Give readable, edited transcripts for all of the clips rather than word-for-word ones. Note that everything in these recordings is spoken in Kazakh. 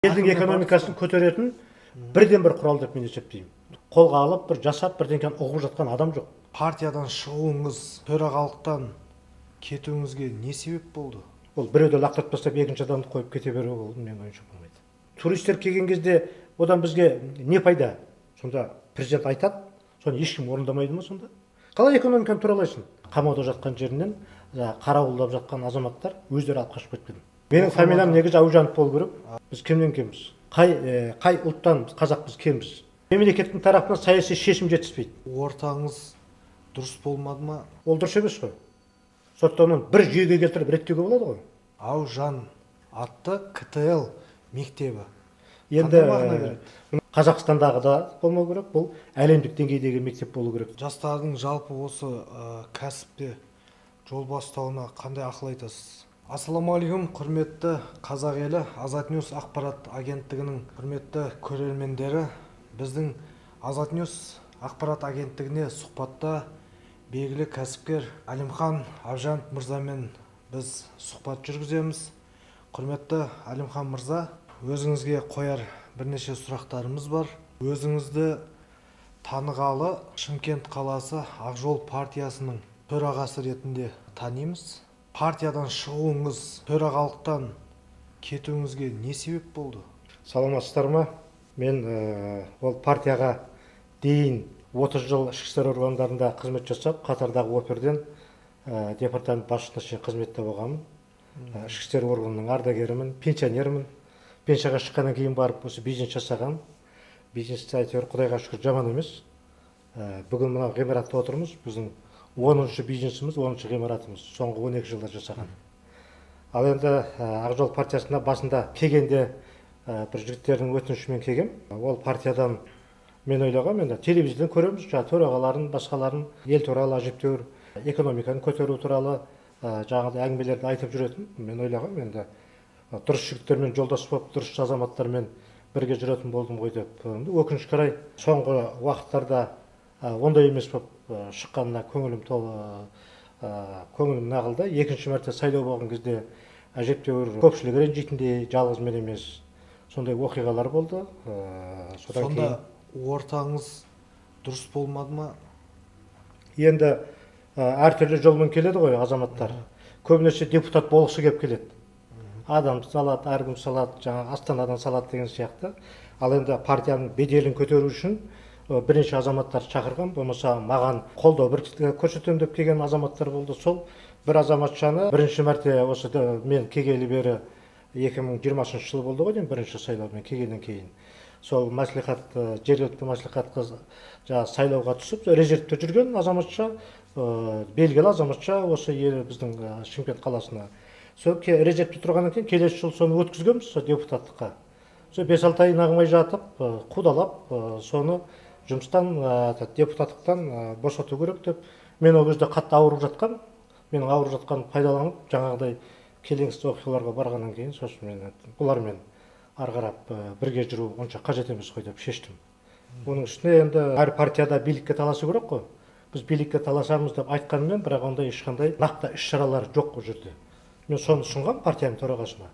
Елдің экономикасын көтеретін бірден бір құрал деп мен есептеймін. Қолға алып, бір жасап, бірдеңкені ұғып жатқан адам жоқ. Партиядан шығуыңыз, төрағалықтан кетуіңізге не себеп болды? Ол біреуді лақтырып тастап, екінші адамды қойып кете беру, ол менің ойымша болмайды. Туристер келген кезде одан бізге не пайда? Сонда президент айтады, соны ешкім орындамайды ма сонда? Қалай экономиканы туралайсың? Қамауда жатқан жерінен жаңағы қарауылдап жатқан азаматтар өздері алып қашып кеткен. Менің фамилиям негізі Әужанов болу керек. Біз кімнен кембіз? Қай ұлттан қазақпыз, кембіз? Мемлекеттің тарапынан саяси шешім жетіспейді. Ортаңыз дұрыс болмады ма? Ол дұрыс емес қой. Сондықтан оны бір жүйеге келтіріп реттеуге болады ғой. Аужан атты КТЛ мектебі. Енді қандай мағына береді? Қазақстандағы да болмау керек, бұл әлемдік деңгейдегі мектеп болу керек. Жастардың жалпы осы кәсіпте жол бастауына қандай ақыл айтасыз? Ассалаумағалейкум, құрметті қазақ елі, Азат Ньюс ақпарат агенттігінің құрметті көрермендері. Біздің Азат Ньюс ақпарат агенттігіне сұхбатта белгілі кәсіпкер Әлімхан Әбжанов мырзамен біз сұхбат жүргіземіз. Құрметті Әлімхан мырза, өзіңізге қояр бірнеше сұрақтарымыз бар. Өзіңізді танығалы Шымкент қаласы Ақжол партиясының төрағасы ретінде танимыз. Партиядан шығуыңыз, төрағалықтан кетуіңізге не себеп болды? Саламатсыздар ма? Мен ол партияға дейін 30 жыл ішкі істер органдарында қызмет жасап, қатардағы оперден департамент басшысына шейін қызметте болғанмын. Ішкі істер органының ардагерімін, пенсионермін. Пенсияға шыққаннан кейін барып осы бизнес жасаған. Бизнесте әйтеуір құдайға шүкір жаман емес. Бүгін мына ғимаратта отырмыз. Біздің 10-шы бизнесіміз, 10-шы ғимаратымыз, соңғы 12 жылда жасаған. Ал енді Ақжол партиясына басында келгенде бір жігіттердің өтінішімен келгем. Ол партиядан мен ойлағам, енді телевизордан көреміз, жаңа төрағаларын, басқаларын, ел туралы әжептәуір экономиканы көтеру туралы жаңағыдай әңгімелерді айтып жүретін. Мен ойлағам, енді дұрыс жігіттермен жолдас болып, дұрыс азаматтармен бірге жүретін болдым ғой деп. Өкінішке қарай, соңғы уақыттарда ондай емес болып шыққанына көңілім толы, көңілім нағылды. Екінші мәрте сайлау болған кезде әжептәуір көпшілік ренжитіндей, жалғыз мен емес, сондай оқиғалар болды. Содан Сонда кейін ортаңыз дұрыс болмады ма? Енді әртүрлі жолмен келеді ғой азаматтар. Көбінесе депутат болғысы келіп келеді. Адам салады, әркім салады, жаңа Астанадан салады деген сияқты. Ал енді партияның беделін көтеру үшін бірнеше азаматтар шақырған, болмаса маған қолдау бір көрсетемін деп келген азаматтар болды. Сол бір азаматшаны бірінші мәрте осы мен келгелі бері 2020 жыл болды ғой деймін, бірінші сайлау мен келгеннен кейін. Сол мәслихат, жергілікті мәслихатқа жаңа сайлауға түсіп, резервте жүрген азаматша, белгілі азаматша осы ел біздің Шымкент қаласына. Сол резервте тұрғаннан кейін келесі жыл соны өткізгенбіз сол депутаттыққа. Сол 5-6 ай нағымай жатып, қудалап, соны жұмыстан, депутаттықтан босату керек деп. Мен ол кезде қатты ауырып жатқан, менің ауырып жатқанымды пайдаланып, жаңағыдай келеңсіз оқиғаларға барғаннан кейін сосын мен айттым, бұлармен ары қарап бірге жүру онша қажет емес қой деп шештім. Оның үстіне енді әр партияда билікке таласу керек қой. Біз билікке таласамыз деп айтқанымен, бірақ ондай ешқандай нақты іс-шаралар жоқ ол жерде. Мен соны ұсынғам партияның төрағасына.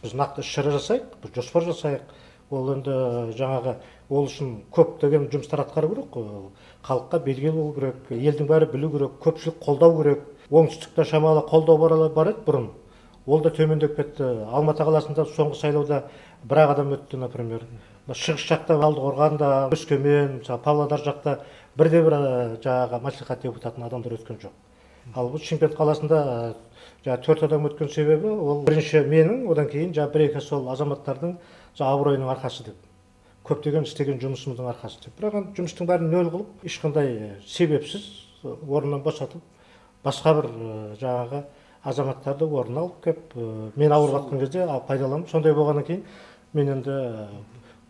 Біз нақты іс-шара жасайық, бір жоспар жасайық. Ол енді жаңағы ол үшін көптеген жұмыстар атқару керек қой. Ол халыққа белгілі болу керек, елдің бәрі білу керек, көпшілік қолдау керек. Оңтүстікте шамалы қолдау бар еді бұрын. Ол да төмендеп кетті. Алматы қаласында соңғы сайлауда бір-ақ адам өтті, например. Мына шығыс жақта Талдықорғанда, Өскемен, мысалы Павлодар жақта бірде-бір жаңағы мәслихат депутатының адамдар өткен жоқ. Ал бұл Шымкент қаласында жаңа 4 адам өткен себебі ол бірінші менің, одан кейін жаңа бір-екі сол азаматтардың жаңа абыройының арқасы деп. Көптеген істеген жұмысымыздың арқасы деп. Бірақ енді жұмыстың бәрін нөл қылып, ешқандай себепсіз орнынан босатып, басқа бір жаңағы азаматтарды орнына алып келіп, мен ауырып жатқан кезде пайдаланып, сондай болғаннан кейін мен енді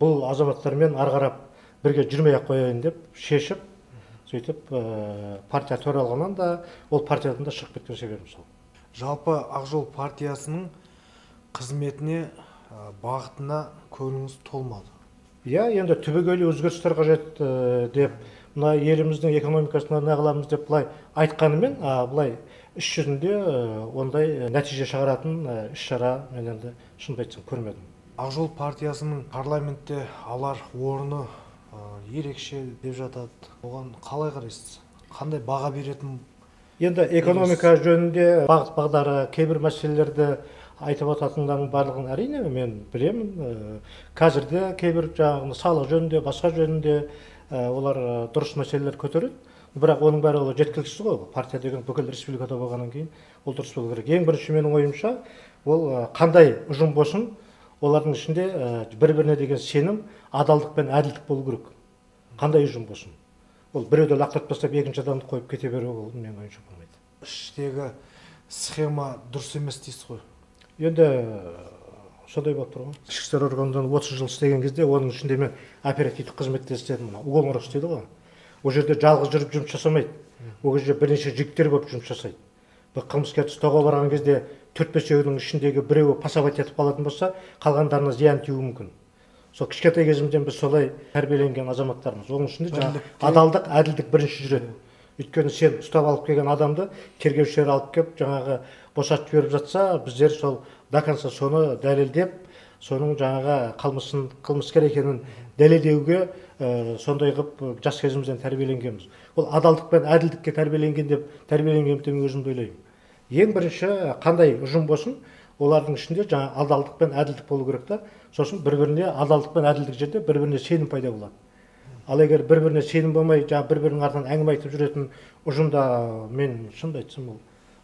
бұл азаматтармен ары қарап бірге жүрмей-ақ қояйын деп шешіп, сөйтіп партия төралығынан да, ол партиядан да шығып кеткен себебім сол. Жалпы Ақжол партиясының қызметіне, бағытына көңіліңіз толмады? Иә, енді түбегейлі өзгерістер қажет деп, мына еліміздің экономикасына неғыламыз деп былай айтқанымен, былай іс жүзінде ондай нәтиже шығаратын іс-шара мен енді шынымды айтсам көрмедім. Ақ жол партиясының парламентте алар орны ерекше деп жатады. Оған қалай қарайсыз? Қандай баға беретін? Енді экономика жөнінде бағыт бағдары, кейбір мәселелерді айтып жататындардың барлығын, әрине, мен білемін. Қазір де кейбір жаңағы салық жөнінде, басқа жөнінде олар дұрыс мәселелер көтереді, бірақ оның бәрі ол жеткіліксіз ғой. Партия деген бүкіл республикада болғаннан кейін, ол дұрыс болу керек. Ең бірінші, менің ойымша, ол қандай ұжым болсын, олардың ішінде бір біріне деген сенім, адалдық пен әділдік болу керек. Қандай ұжым болсын, ол біреуді лақтырып тастап, екінші адамды қойып кете беру, ол менің ойымша болмайды. Іштегі схема дұрыс емес дейсіз ғой? Енді сондай болып тұр ғой. Ішкі істер органында 30 жыл істеген кезде, оның ішінде мен оперативтік қызметте істедім. Мына уголовный розыск дейді ғой, ол жерде жалғыз жүріп жұмыс жасамайды, ол жерде бірнеше жігіттер болып жұмыс жасайды. Бір қылмыскерді ұстауға барған кезде төрт бесеуінің ішіндегі біреуі пасовать етіп қалатын болса, қалғандарына зиян тиюі мүмкін. Сол кішкентай кезімізден біз солай тәрбиеленген азаматтармыз. Оның ішінде жаңағы адалдық, әділдік бірінші жүреді. Өйткені сен ұстап алып келген адамды тергеушілер алып келіп, жаңағы босатып жіберіп жатса, біздер сол до конца соны дәлелдеп, соның жаңағы қылмысын, қылмыскер екенін дәлелдеуге сондай қылып жас кезімізден тәрбиеленгенбіз. Ол адалдық пен әділдікке тәрбиеленген деп, тәрбиеленген деп мен өзімді ойлаймын. Ең бірінші, қандай ұжым болсын, олардың ішінде жаңа адалдық пен әділдік болу керек та. Сосын бір біріне адалдық пен әділдік жерде бір біріне сенім пайда болады. Ал егер бір біріне сенім болмай, жаңағы бір бірінің артынан әңгіме айтып жүретін ұжымда, мен шынымды айтсам, ол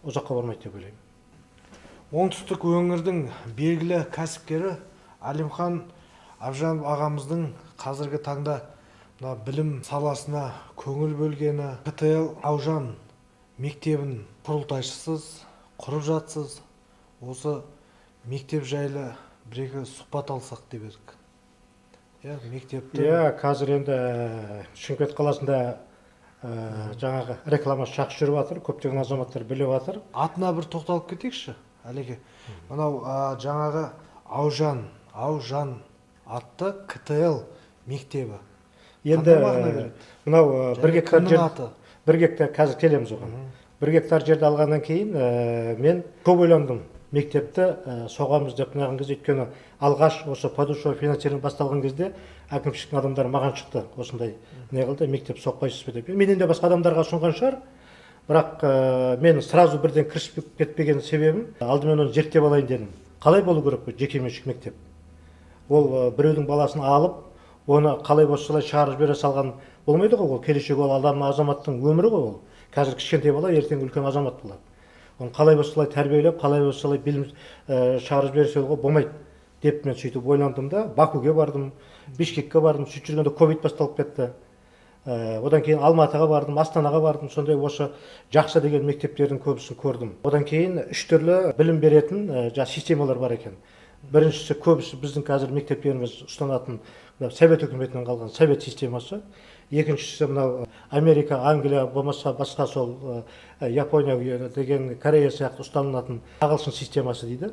ұзаққа бармайды деп ойлаймын. Оңтүстік өңірдің белгілі кәсіпкері Әлімхан Әбжанов ағамыздың қазіргі таңда мына білім саласына көңіл бөлгені, КТЛ Аужан мектебін құрылтайшысыз, құрып жатсыз. Осы мектеп жайлы бір екі сұхбат алсақ деп едік, иә, мектепті. Иә, қазір енді Шымкент қаласында жаңағы рекламасы жақсы жүріп жатыр, көптеген азаматтар біліп жатыр. Атына бір тоқталып кетейікші, Әлеке. Мынау жаңағы Аужан атты КТЛ мектебі енді қандай мағына береді? Мынау бір Және гектар кімнің жер аты? 1 гектар, қазір келеміз оған. 1 гектар жерді алғаннан кейін мен көп ойландым мектепті соғамыз деп мынаған кезде. Өйткені алғаш осы подушевое финансирование басталған кезде әкімшіліктің адамдары маған шықты, осындай не қылды, мектеп соқпайсыз ба деп. Менен де басқа адамдарға ұсынған шығар, бірақ мен сразу бірден кірісіп кетпеген себебім, алдымен оны зерттеп алайын дедім. Қалай болу керек бұл жекеменшік мектеп? Ол біреудің баласын алып, оны қалай болса солай шығарып жібере салған болмайды ғой. Ол келешек, ол адам, азаматтың өмірі ғой. Ол қазір кішкентай бала, ертең үлкен азамат болады. Оны қалай болса солай тәрбиелеп, қалай болса солай білім шығарып жібере салуға болмайды деп мен сөйтіп ойландым да, Бакуге бардым, Бишкекке бардым. Сөйтіп жүргенде ковид басталып кетті. Одан кейін Алматыға бардым, Астанаға бардым. Сондай осы жақсы деген мектептердің көбісін көрдім. Одан кейін үш түрлі білім беретін жаңағы системалар бар екен. Біріншісі, көбісі біздің қазір мектептеріміз ұстанатын мынау совет үкіметінен қалған совет системасы. Екіншісі, мынау Америка, Англия, болмаса басқа сол Япония деген, Корея сияқты ұстанылатын ағылшын системасы дейді.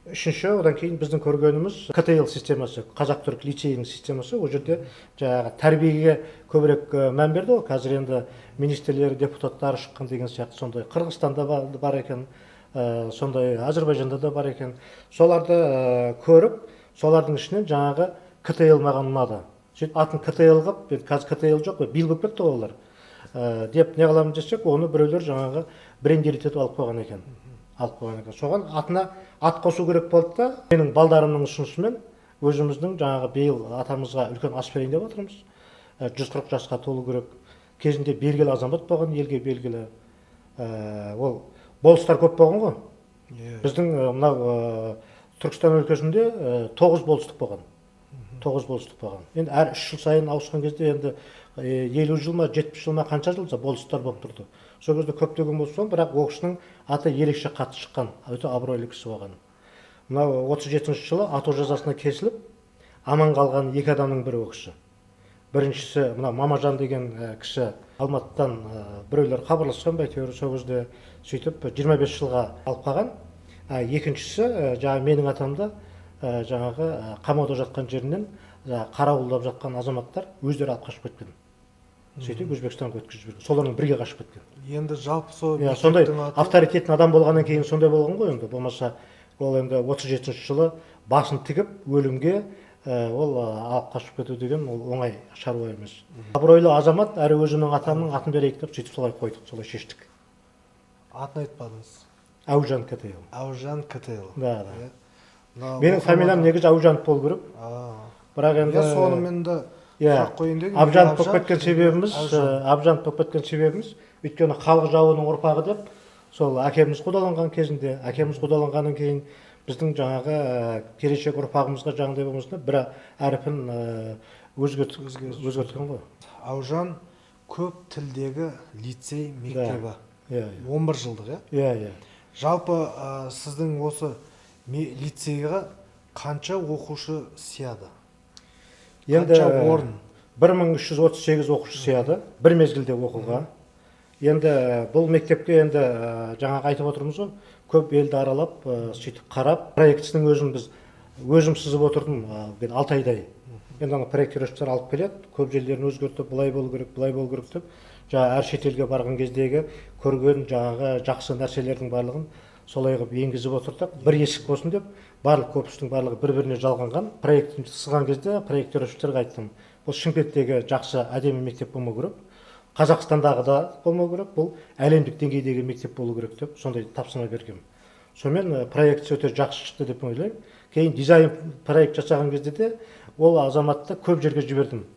Үшінші, одан кейін біздің көргеніміз КТЛ системасы, қазақ түрік лицейінің системасы. Ол жерде жаңағы тәрбиеге көбірек мән берді ғой. Қазір енді министрлер, депутаттар шыққан деген сияқты. Сондай Қырғызстанда бар екен, сондай Әзірбайжанда да бар екен. Соларды көріп, солардың ішінен жаңағы КТЛ маған ұнады. Сөйтіп атын КТЛ қылып, енді қазір КТЛ жоқ қой, БИЛ болып кетті ғой олар деп не қыламын десек, оны біреулер жаңағы брендировать етіп алып қойған екен, алып қойған екен. Соған атына ат қосу керек болды да, менің балдарымның ұсынысымен өзіміздің жаңағы биыл атамызға үлкен ас берейін деп отырмыз. 140 жасқа толу керек. Кезінде белгілі азамат болған, елге белгілі. Ол болыстар көп болған ғой. Біздің мынау Түркістан өлкесінде тоғыз болыстық болған, тоғыз болыстық болған. Енді әр 3 жыл сайын ауысқан кезде, енді 50 жыл ма, 70 жыл ма, қанша жыл болыстар болып тұрды. Сол кезде көптеген болсын, бірақ ол кісінің аты ерекше қатты шыққан, өте абыройлы кісі болған. Мынау 37-жылы ату жазасына кесіліп, аман қалған екі адамның бірі ол кісі. Біріншісі мына Мамажан деген кісі. Алматыдан біреулер хабарласқан ба, әйтеуір, сол кезде сөйтіп 25 жылға алып қалған. Екіншісі жаңағы менің атамды жаңағы қамауда жатқан жерінен жаңағы қарауылдап жатқан азаматтар өздері алып қашып кеткен. Сөйтіп Өзбекстанға өткізіп жіберген, солармен бірге қашып кеткен. Енді жалпы сол Иә, сондай мектептің аты авторитетный адам болғаннан кейін сондай болған ғой енді. Болмаса ол енді 37-жылы басын тігіп өлімге ол алып қашып кету деген ол оңай шаруа емес. Абыройлы азамат, әрі өзімнің атамның атын берейік деп сөйтіп солай қойдық, солай шештік. Атын айтпадыңыз. Әужан КТЛ. Әужан КТЛ. Да, да. Иә. Мына Менің фамилиям негізі Әужанов болу керек. Бірақ енді Иә, сонымен де иә, сұрақ қояйын дегенмін. Абжанов болып кеткен себебіміз, Әужан. Абжанов болып кеткен себебіміз, өйткені халық жауының ұрпағы деп сол әкеміз қудаланған кезінде, әкеміз қудаланғаннан кейін біздің жаңағы келешек ұрпағымызға жаңағыдай болмасын деп бір әрпін өзгерткен ғой. Әужан көп тілдегі лицей мектебі. Иә, 11 жылдық, иә? Иә, иә. Жалпы сіздің осы лицейге қанша оқушы сияды? Енді Қанша орын? 1338 оқушы сияды бір мезгілде оқуға. Енді бұл мектепке енді жаңағы айтып отырмыз ғой, көп елді аралап, сөйтіп қарап, проектісінің өзін біз өзім сызып отырдым, 6 айдай. Енді ана проектировщиктер алып келеді, көп жерлерін өзгертіп, былай болу керек, былай болу керек деп, жаңа әр шетелге барған кездегі көрген жаңағы жақсы нәрселердің барлығын солай қылып енгізіп отырдық. Бір есік болсын деп, барлық корпустың барлығы бір-біріне жалғанған. Проектін сызған кезде проектировщиктерге айттым, бұл Шымкенттегі жақсы әдемі мектеп болмау керек, Қазақстандағы да болмау керек, бұл әлемдік деңгейдегі мектеп болу керек деп сондай тапсырма бергенмін. Сонымен проектісі өте жақсы шықты деп ойлаймын. Кейін дизайн проект жасаған кезде де ол азаматты көп жерге жібердім.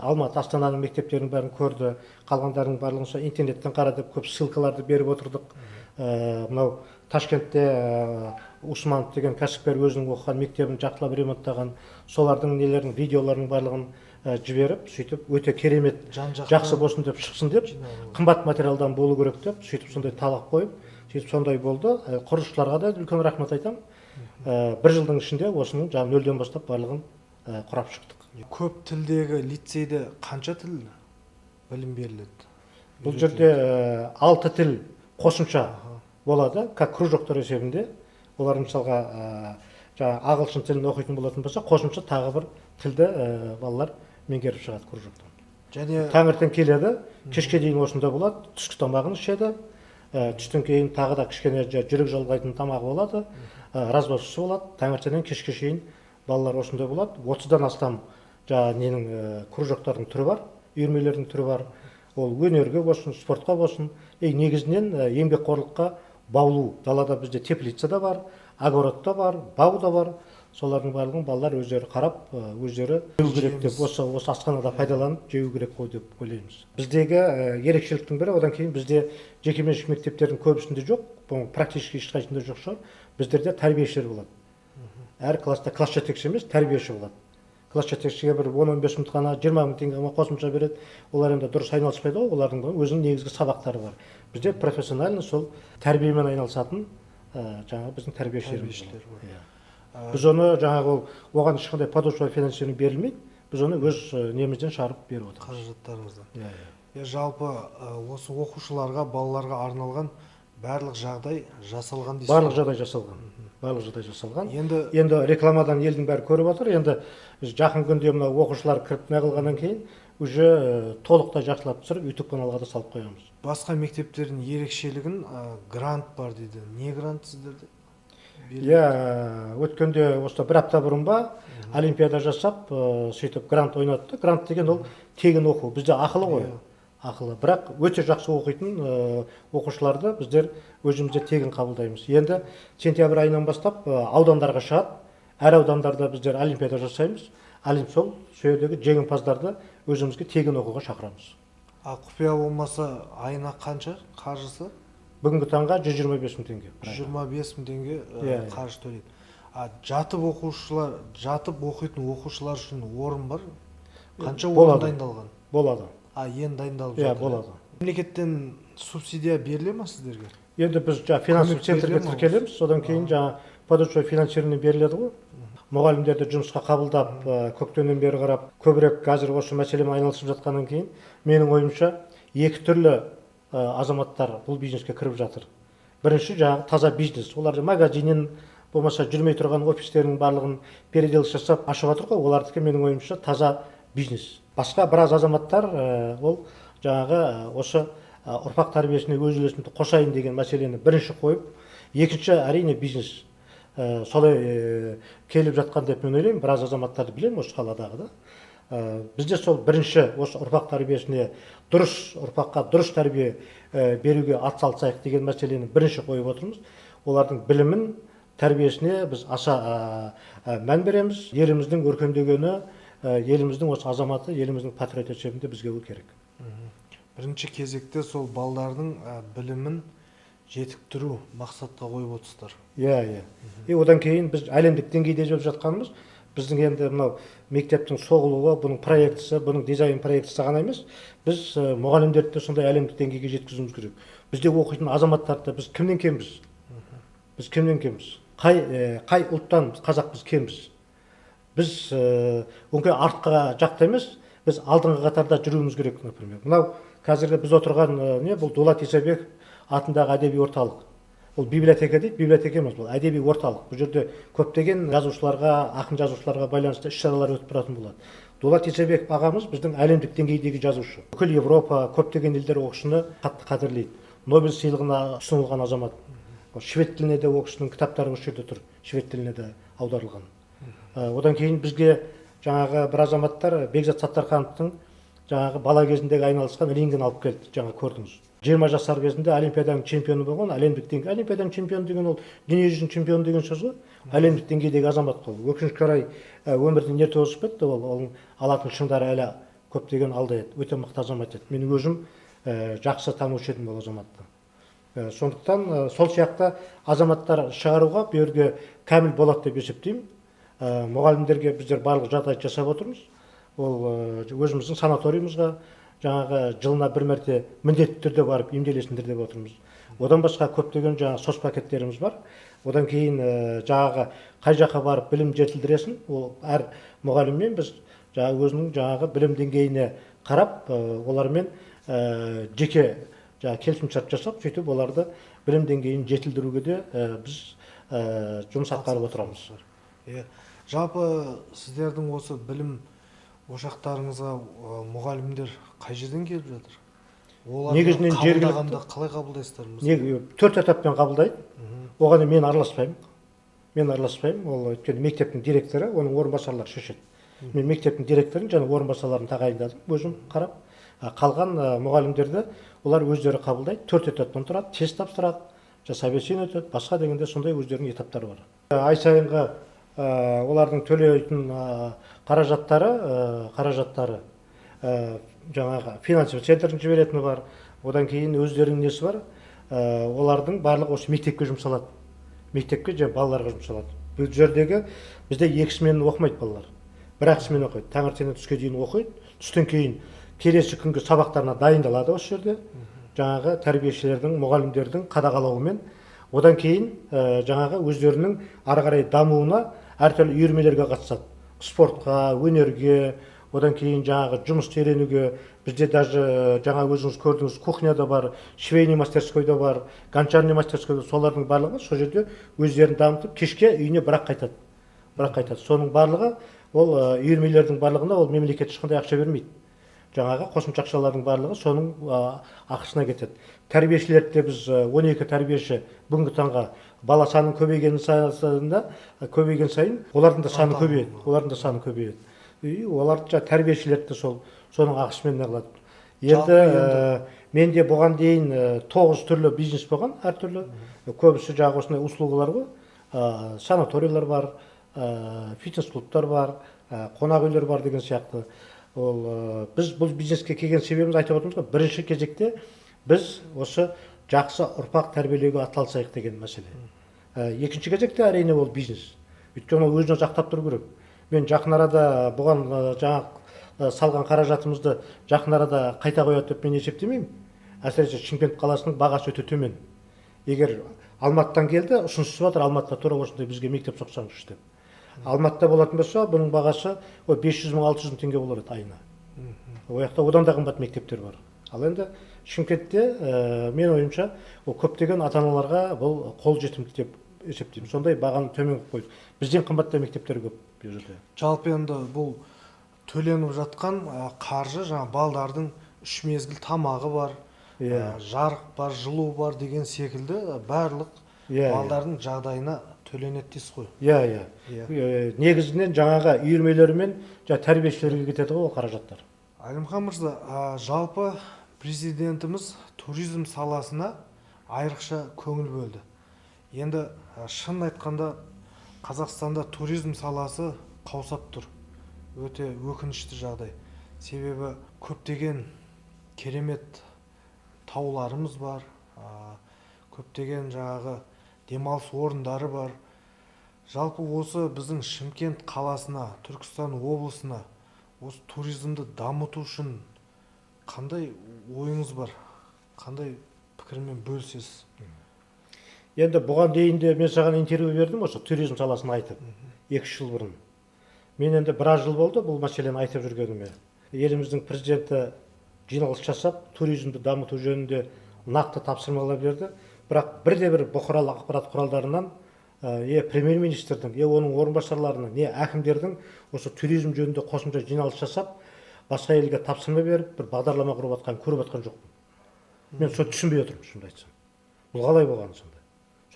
Алматы, Астананың мектептерінің бәрін көрді, қалғандарының барлығын сол интернеттен қара деп көп ссылкаларды беріп отырдық. Мынау Ташкентте Усманов деген кәсіпкер өзінің оқыған мектебін жақсылап ремонттаған, солардың нелерін, видеоларының барлығын жіберіп, сөйтіп өте керемет жақсы болсын деп шықсын деп, қымбат материалдан болу керек деп, сөйтіп сондай талап қойып, сөйтіп сондай болды. Құрылысшыларға да үлкен рахмет айтамын. Бір жылдың ішінде осының жаңа нөлден бастап барлығын құрап шықтық. Көп тілдегі лицейде қанша тіл білім беріледі? Бұл жерде 6 тіл қосымша болады, как кружоктар есебінде. Олар мысалға жаңа ағылшын тілін оқитын болатын болса, қосымша тағы бір тілді балалар меңгеріп шығады кружоктан. Және таңертең келеді, кешке дейін осында болады, түскі тамағын ішеді, түстен кейін тағы да кішкене жүрек жалғайтын тамағы болады, разбавшысы болады. Таңертеңнен кешке шейін балалар осында болады. 30-дан астам жаңа ненің кружоктардың түрі бар, үйірмелердің түрі бар. Ол өнерге болсын, спортқа болсын, негізінен еңбекқорлыққа баулу. Далада бізде теплица да бар, огород та бар, бау да бар. Солардың барлығын балалар өздері қарап, өздері жеу керек деп, осы асханада пайдаланып жеу керек қой деп ойлаймыз. Біздегі ерекшеліктің бірі, одан кейін бізде жекеменшік мектептердің көбісінде жоқ, бұның практически ешқайсысында жоқ шығар. Біздерде тәрбиешілер болады. Әр класста класс жетекші емес, тәрбиеші болады. Класс жетекшіге бір 10-15 мың ғана, 20 мың теңге ғана қосымша береді. Олар енді дұрыс айналыспайды ғой, олардың өзінің негізгі сабақтары бар. Бізде профессионально сол тәрбиемен айналысатын жаңағы біздің тәрбиешілеріміз Тәрбиешілер болады. бар. Иә. Біз оны жаңағы ол, оған ешқандай подушевое финансирование берілмейді. Біз оны өз немізден шығарып беріп отырмыз. Қаражаттарымыздан. Иә, иә. Жалпы осы оқушыларға, балаларға арналған барлық жағдай жасалған дейсіз Барлық ғой? жағдай жасалған. Барлық жағдай жасалған. Енді Енді рекламадан елдің бәрі көріп отыр. Енді жақын күнде мына оқушылар кіріп не қылғаннан кейін уже толықтай жақсылап түсіріп YouTube каналға да салып қоямыз. Басқа мектептердің ерекшелігін, грант бар дейді. Не грант сіздерде? Иә, өткенде осы бір апта бұрын ба олимпиада жасап, сөйтіп грант ойнатты. Грант деген ол тегін оқу. Бізде ақылы ғой. Ақылы. Бірақ өте жақсы оқитын оқушыларды біздер өзімізде тегін қабылдаймыз. Енді сентябрь айынан бастап аудандарға шығады. Әр аудандарда біздер олимпиада жасаймыз. Олимп сол жердегі жеңімпаздарды өзімізге тегін оқуға шақырамыз. А құпия болмаса айына қанша қаржысы? Бүгінгі таңға 125 мың теңге. 125 мың теңге Иә, иә. қаржы төлейді. А жатып оқитын оқушылар үшін орын бар? Қанша орын Болады. дайындалған? Болады. А, енді дайындалып Иә, жатыр, иә? болады. Мемлекеттен субсидия беріле ма сіздерге? Енді біз жаңа финансовый Көмек центрге беріле ма? тіркелеміз, содан кейін жаңа подушевое финансирование беріледі ғой. Мұғалімдерді жұмысқа қабылдап, көктемнен бері қарап, көбірек қазір осы мәселемен айналысып жатқаннан кейін, менің ойымша, екі түрлі азаматтар бұл бизнеске кіріп жатыр. Бірінші жаңағы таза бизнес. Олар магазинін, болмаса жүрмей тұрған офистерінің барлығын передел жасап ашып жатыр ғой. Олардікі менің ойымша таза бизнес. Басқа біраз азаматтар ол жаңағы осы ұрпақ тәрбиесіне өз үлесімді қосайын деген мәселені бірінші қойып, екінші әрине бизнес. Солай келіп жатқан деп мен ойлаймын. Біраз азаматтарды білемін осы қаладағы да. Бізде сол бірінші осы ұрпақ тәрбиесіне, дұрыс ұрпаққа дұрыс тәрбие беруге атсалысайық деген мәселені бірінші қойып отырмыз. Олардың білімін, тәрбиесіне біз аса мән береміз. Еліміздің өркендегені, еліміздің осы азаматы, еліміздің патриоты есебінде бізге ол керек. Бірінші кезекте сол балдардың білімін жетіктіру мақсатқа қойып отырсыздар. Иә, иә. И одан кейін біз әлемдік деңгейде жүріп жатқанымыз, біздің енді мынау мектептің соғылуы, бұның проектісі, бұның дизайн проектісі ғана емес, біз мұғалімдерді де сондай әлемдік деңгейге жеткізуіміз керек. Бізде оқитын азаматтарды біз кімнен кембіз? Біз кімнен кембіз? Қай ұлттан қазақпыз кембіз? Біз өңкей артқы жақта емес, біз алдыңғы қатарда жүруіміз керек, например. Мынау қазіргі біз отырған не, бұл Дулат Исабеков атындағы әдеби орталық. Ол библиотека дейді, библиотека емес, бұл әдеби орталық. Бұл жерде көптеген жазушыларға, ақын жазушыларға байланысты іс-шаралар өтіп тұратын болады. Дулат Исабеков ағамыз біздің әлемдік деңгейдегі жазушы. Бүкіл Европа, көптеген елдер ол кісіні қатты қадірлейді. Нобель сыйлығына ұсынылған азамат. Швед тіліне де ол кісінің кітаптары осы жерде тұр, швед тіліне де аударылған. Одан кейін бізге жаңағы бір азаматтар Бекзат Саттархановтың жаңағы бала кезіндегі айналысқан рингін алып келді, жаңа көрдіңіз. 20 жасар кезінде олимпиаданың чемпионы болған, әлемдік деңгей, олимпиаданың чемпионы деген ол дүниежүзінің чемпионы деген сөз ғой, әлемдік деңгейдегі азамат қой. Өкінішке орай, өмірден ерте озып кетті, ол оның алатын шыңдары әлі көптеген алда еді, өте мықты азамат еді. Мен өзім жақсы танушы едім ол азаматты. Сондықтан сол сияқты азаматтар шығаруға бұл жерге кәміл болады деп есептеймін. Мұғалімдерге біздер барлық жағдай жасап отырмыз. Ол өзіміздің санаторийімізға жаңағы жылына бір мәрте міндетті түрде барып емделесіңдер деп отырмыз. Одан басқа көптеген жаңағы соцпакеттеріміз бар. Одан кейін жаңағы қай жаққа барып білім жетілдіресің, ол әр мұғаліммен біз жаңағы өзінің жаңағы білім деңгейіне қарап, олармен жеке жаңағы келісімшарт жасап, сөйтіп оларды білім деңгейін жетілдіруге де біз жұмыс атқарып отырамыз. Жалпы сіздердің осы білім ошақтарыңызға мұғалімдер қай жерден келіп жатыр? Оларды негізінен қабылдағанда жергілікті. Қалай қабылдайсыздар? 4 этаппен қабылдайды. Оған мен араласпаймын. Мен араласпаймын. Ол өйткені мектептің директоры, оның орынбасарлары шешеді. Мен мектептің директорын және орынбасарларын тағайындадым, өзім қарап. Қалған мұғалімдерді олар өздері қабылдайды. 4 этаптан тұрады, тест тапсырады, собеседование өтеді, басқа дегенде сондай өздерінің этаптары бар. Ай сайынғы олардың төлейтін қаражаттары, жаңағы финансовый центрдің жіберетіні бар, одан кейін өздерінің несі бар, олардың барлығы осы мектепке жұмсалады. Мектепке және балаларға жұмсалады. Бұл жердегі бізде 2 смена оқымайды балалар. Бір-ақ смена оқиды. Таңертеңнен түске дейін оқиды. Түстен кейін келесі күнгі сабақтарына дайындалады осы жерде. Жаңағы тәрбиешілердің, мұғалімдердің қадағалауымен. Одан кейін жаңағы өздерінің ары қарай дамуына әртүрлі үйірмелерге қатысады. Спортқа, өнерге, одан кейін жаңағы жұмыс үйренуге. Бізде даже жаңа өзіңіз көрдіңіз, кухняда бар, швейный мастерскойда бар, гончарный мастерскойда, солардың барлығы сол жерде өздерін дамытып, кешке үйіне бірақ қайтады. Бірақ қайтады. Соның барлығы ол үйірмелердің барлығына ол мемлекет ешқандай ақша бермейді. Жаңағы қосымша ақшалардың барлығы соның ақысына кетеді. Тәрбиешілерді де біз 12 тәрбиеші бүгінгі таңға бала санының көбейген сайын олардың да саны көбейеді. Олардың да саны көбейеді. И олар тәрбиешілерді де соның ақысымен не қылады. Енді, менде бұған дейін 9 түрлі бизнес болған, әртүрлі. Көбісі жаңағы осындай услугалар ғой. Санаторийлер бар, фитнес-клубтар бар, қонақ үйлер бар деген сияқты. Ол біз бұл бизнеске келген себебіміз айтып отырмыз ғой, бірінші кезекте біз осы жақсы ұрпақ тәрбиелеуге атсалысайық деген мәселе. Екінші кезекте әрине ол бизнес. Өйткені ол өзін өзі ақтап тұру керек. Мен жақын арада бұған жаңа салған қаражатымызды жақын арада қайта қояды деп мен есептемеймін. Әсіресе Шымкент қаласының бағасы өте төмен. Егер Алматыдан келді, ұсыныс түсіп жатыр, Алматыда тура осындай бізге мектеп соқсаңызшы деп. Алматыда болатын болса, бұның бағасы ол 500 мың, 600 мың теңге болар еді айына. Ол жақта одан да қымбат мектептер бар. Ал енді Шымкентте, мен ойымша, ол көптеген ата-аналарға бұл қол жетімді деп есептеймін. Сондай бағаны төмен қойып қойдық. Бізден қымбат та мектептер көп бұл жерде. Жалпы енді бұл төленіп жатқан қаржы жаңа балдардың 3 мезгіл тамағы бар, жарық бар, жылу бар деген секілді барлық балдардың жағдайына төленеді дейсіз ғой. Иә, иә. Иә. Негізінен жаңағы үйірмелер мен жаңа тәрбиешілерге кетеді ғой ол қаражаттар. Әлімхан мырза, жалпы президентіміз туризм саласына айрықша көңіл бөлді. Енді шынын айтқанда, Қазақстанда туризм саласы қаусап тұр. Өте өкінішті жағдай. Себебі көптеген керемет тауларымыз бар, көптеген жаңағы демалыс орындары бар. Жалпы осы біздің Шымкент қаласына, Түркістан облысына осы туризмді дамыту үшін қандай ойыңыз бар? Қандай пікірмен бөлісесіз? Енді бұған дейін де мен саған интервью бердім осы туризм саласын айтып, 2-3 жыл бұрын. Мен енді біраз жыл болды бұл мәселені айтып жүргеніме. Еліміздің президенті жиналыс жасап, туризмді дамыту жөнінде нақты тапсырмалар берді. Бірақ бірде-бір бұқаралық ақпарат құралдарынан, премьер-министрдің, оның орынбасарларының, не әкімдердің осы туризм жөнінде қосымша жиналыс жасап, басқа елге тапсырма беріп, бір бағдарлама құрып жатқанын көріп жатқан жоқпын. Мен соны түсінбей отырмын, шынымды айтсам. Бұл қалай болғаны сонда?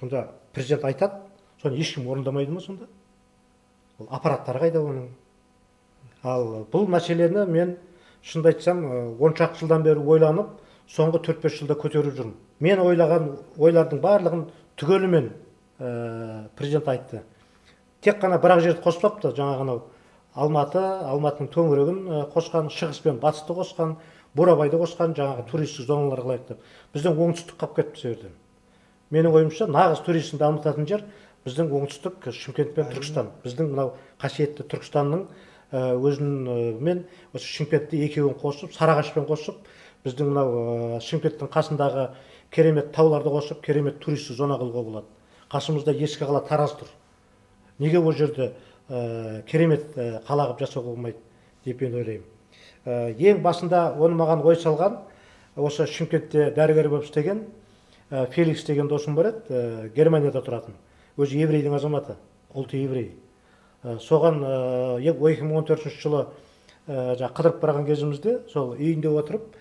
Сонда президент айтады, соны ешкім орындамайды ма сонда? Ол аппараттар қайда оның? Ал бұл мәселені мен шынымды айтсам, 10 шақты жылдан бері ойланып, соңғы 4-5 жылда көтеріп жүрмін. Мен ойлаған ойлардың барлығын түгелімен президент айтты. Тек қана бір-ақ жерді қоспапты, жаңағы анау Алматы, Алматының төңірегін қосқан, шығыс пен батысты қосқан, Бурабайды қосқан, жаңағы туристік зоналар қылайық деп. Біздің оңтүстік қалып кетті сол жерден. Менің ойымша, нағыз туризмді дамытатын жер біздің оңтүстік Шымкент пен Түркістан. Біздің мынау қасиетті Түркістанның өзімен осы Шымкентті екеуін қосып, Сарыағашпен қосып, біздің мынау Шымкенттің қасындағы керемет тауларды қосып, керемет туристік зона қылуға болады. Қасымызда ескі қала Тараз тұр. Неге ол жерде керемет қала қылып жасауға болмайды деп мен ойлаймын. Ең басында оны маған ой салған, осы Шымкентте дәрігер болып істеген Феликс деген досым бар еді, Германияда тұратын. Өзі еврейдің азаматы, ұлты еврей. Соған 2014 жылы жаңа қыдырып барған кезімізде сол үйінде отырып,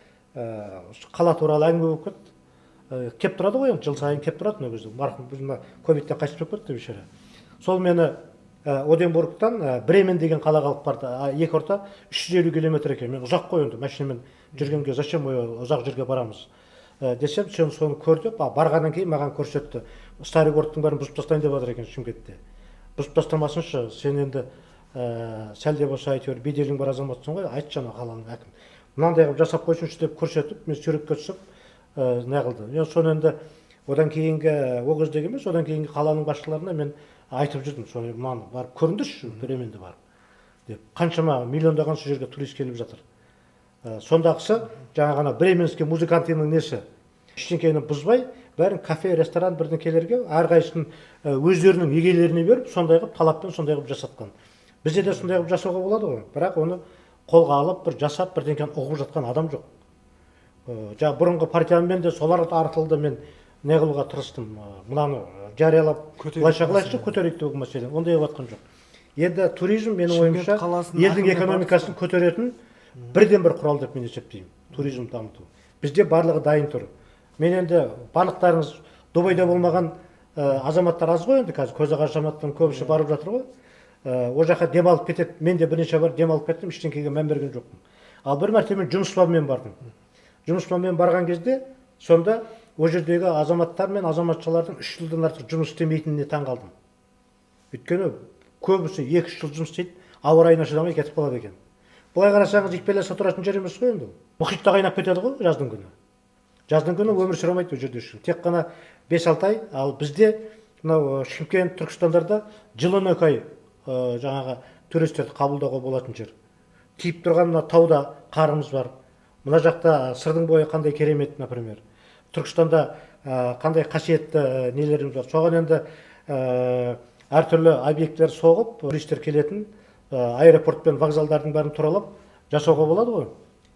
қала туралы әңгіме болып кетті. Кеп тұрады ғой енді, жыл сайын кеп тұрады мына кезде. Марқұм біз мына ковидтен қайтыс болып кетті бейшара. Сол мені Оденбургтан Бремен деген қалаға алып барды. Екі орта 350 километр екен. Мен ұзақ қой енді, машинамен жүргенге зачем ұзақ жерге барамыз? Десем, сен соны көр деп, барғаннан кейін маған көрсетті. Старый городтың бәрін бұзып тастайын деп жатыр екен Шымкентте. Бұзып тастамасыншы, сен енді сәл де болса әйтеуір беделің бар азаматсың ғой, айтшы ана қаланың әкімі. Мынандай қылып жасап қойсыншы деп көрсетіп, мен суретке түсіп, не қылды. Мен соны енді одан кейінгі, ол кездегі емес, одан кейінгі қаланың басшыларына мен айтып жүрдім, соны мынаны барып көріңдерші, Бременді барып деп. Қаншама миллиондаған сол жерге турист келіп жатыр. Сондағысы жаңағы ана бременский музыкантының несі, ештеңкені бұзбай, бәрін кафе, ресторан бірдеңкелерге әрқайсысын өздерінің егелеріне беріп, сондай қылып талаппен сондай қылып жасатқан. Бізде де сондай қылып жасауға болады ғой, бірақ оны қолға алып бір жасап бірдеңкені ұғып жатқан адам жоқ. Жаңа бұрынғы партиямен де солар артылды, мен не қылуға тырыстым, мынаны жариялап, Көтерейік былайша қылайықшы, мәселені. көтерейік деген мәселе, ондай болып жатқан жоқ. Енді туризм менің Шымкент ойымша қаласының елдің әкіміне экономикасын көтеретін бірден бір құрал деп мен есептеймін, туризм дамыту. Бізде барлығы дайын тұр. Мен енді барлықтарыңыз Дубайда болмаған азаматтар аз ғой енді қазір, көзі азаматтың көбісі барып жатыр ғой. Ол жаққа демалып кетеді. Мен де бірнеше бар демалып кеттім, ештеңкеге мән берген жоқпын. Ал бір мәрте мен жұмыс бабымен бардым. Жұмыс бабымен барған кезде сонда ол жердегі азаматтар мен азаматшалардың 3 жылдан артық жұмыс істемейтініне таң қалдым. Өйткені көбісі 2-3 жыл жұмыс істейді, ауа райына шыдамай кетіп қалады екен. Былай қарасаңыз, итбелесе тұратын жер емес қой енді ол. Мұхитта қайнап кетеді ғой жаздың күні. Жаздың күні өмір сүре алмайды ол жерде ешкім. Тек қана 5-6 ай, ал бізде мынау Шымкент, Түркістандарда жыл 12 ай жаңағы туристерді қабылдауға болатын жер. Тиіп тұрған мына тауда қарымыз бар. Мына жақта Сырдың бойы қандай керемет, например. Түркістанда қандай қасиетті нелеріміз бар. Соған енді әртүрлі объектілер соғып, туристер келетін аэропорт пен вокзалдардың бәрін туралап жасауға болады ғой.